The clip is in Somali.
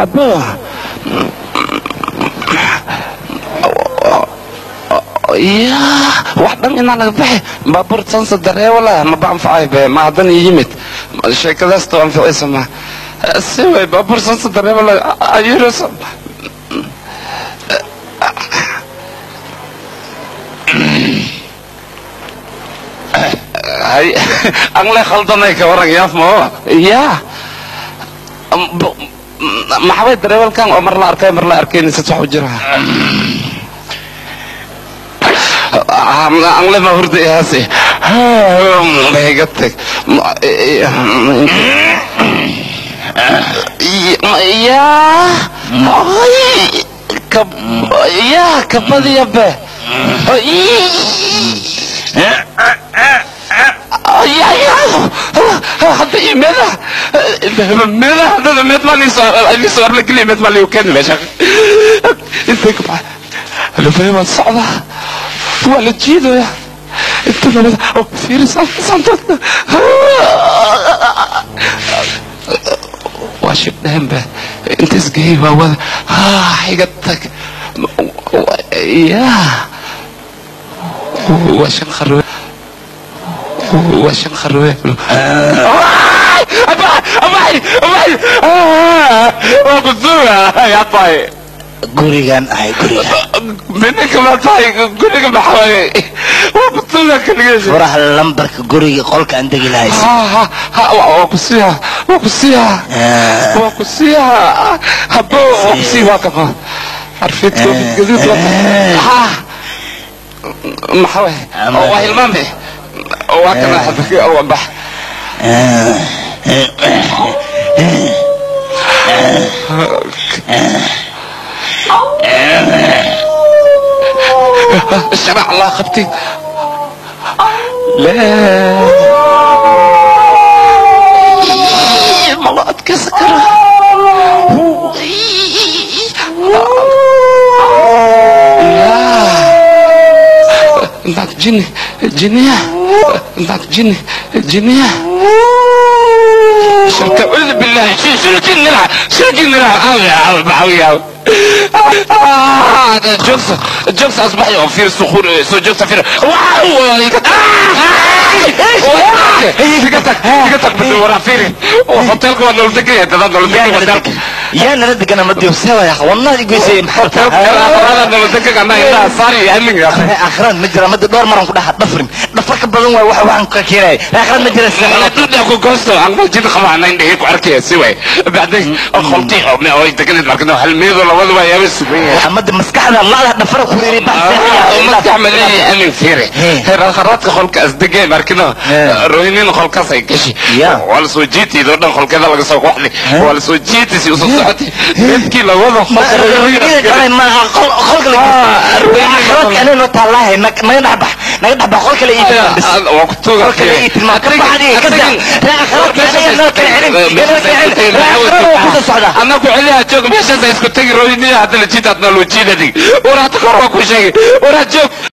Abo ya wax dhan inaa laga baxay baabuur sansa dareewala ma ba anfacay be ma haddana yimid sheekadaas to anficaysa ma si way baabuur sansa dareewala ayuros hay angle khaldanay ka waran yaaf ma ya maxaway dareewalkan oo mar la arkay mar la arkaynin sad wax u jira angle ma hurda ihaasi iga tag ya ya kabadiya be hadda imeda meda hadda med maa liisoo arla geliya med maa liigu keeni meesha intay ka baxa lufay waan socdaa waa la jiidaya inta nabada fiiri santoodna waa shibdheen be inta isgeeyey waa wada iga tag ya waa shan kharwe waa shan kharwe waa kusuga yaa tahay gurigan ahay guriga minka ma tahay guriga maxaa waa kusuga kaligees furaha lambarka guriga qolka aan degi lahay waa kusiiha waa kusiiha waa kusiiha habo waa kusii waa kama xarfid koofid gaduud waa maxaa waa hilmaame waa kana xabka bax الشرع الله خبتي لا ما اتكسكر لا جني جنية جني جنية شركة أعوذ بالله شو جن لها شو جن لها بحوي جوكس جوكس أصبح يغفير الصخور جوكس فير واو يقطك بالورا فيري وحط لكم انا قلت لك انت قلت لك يا نردك انا مدي وسوا يا اخي والله يقول محرت انا قلت لك انا هنا صار يا يا اخي اخران مجرى مد دور مره ku dhaxa dhafrin dhafarka badan waa waxa waxaan ka keenay akhran ma jira انا تبدا ku goosto aan ma jid qabana indhahay ku arkay si way بعدين qolti oo ma ay deganid markana hal meedo labada waa yaabis maxamed maskaxda la dhafar ku reeray bax maskax ma leeyahay amin fiiri kharaadka qolka asdegay markana roynin qolkaas ay gashi waa la soo jiitay doo dhan qolkeeda laga soo qoxday waa la soo jiitay si usoo socotay midkii labada qolka akhraadka anoo taalahay naga dhaxbax naga dhaxbax qolka la ii bis waa ku tuuga qolka la ii tilmaam ka baxdi ka sax akhraadka anoo kala celin ku socda ana ku celiyaa joog meeshaas isku tagi royniya hadda la jiitaadna loo jiidadig waraata kor waa ku sheegay waraa joog.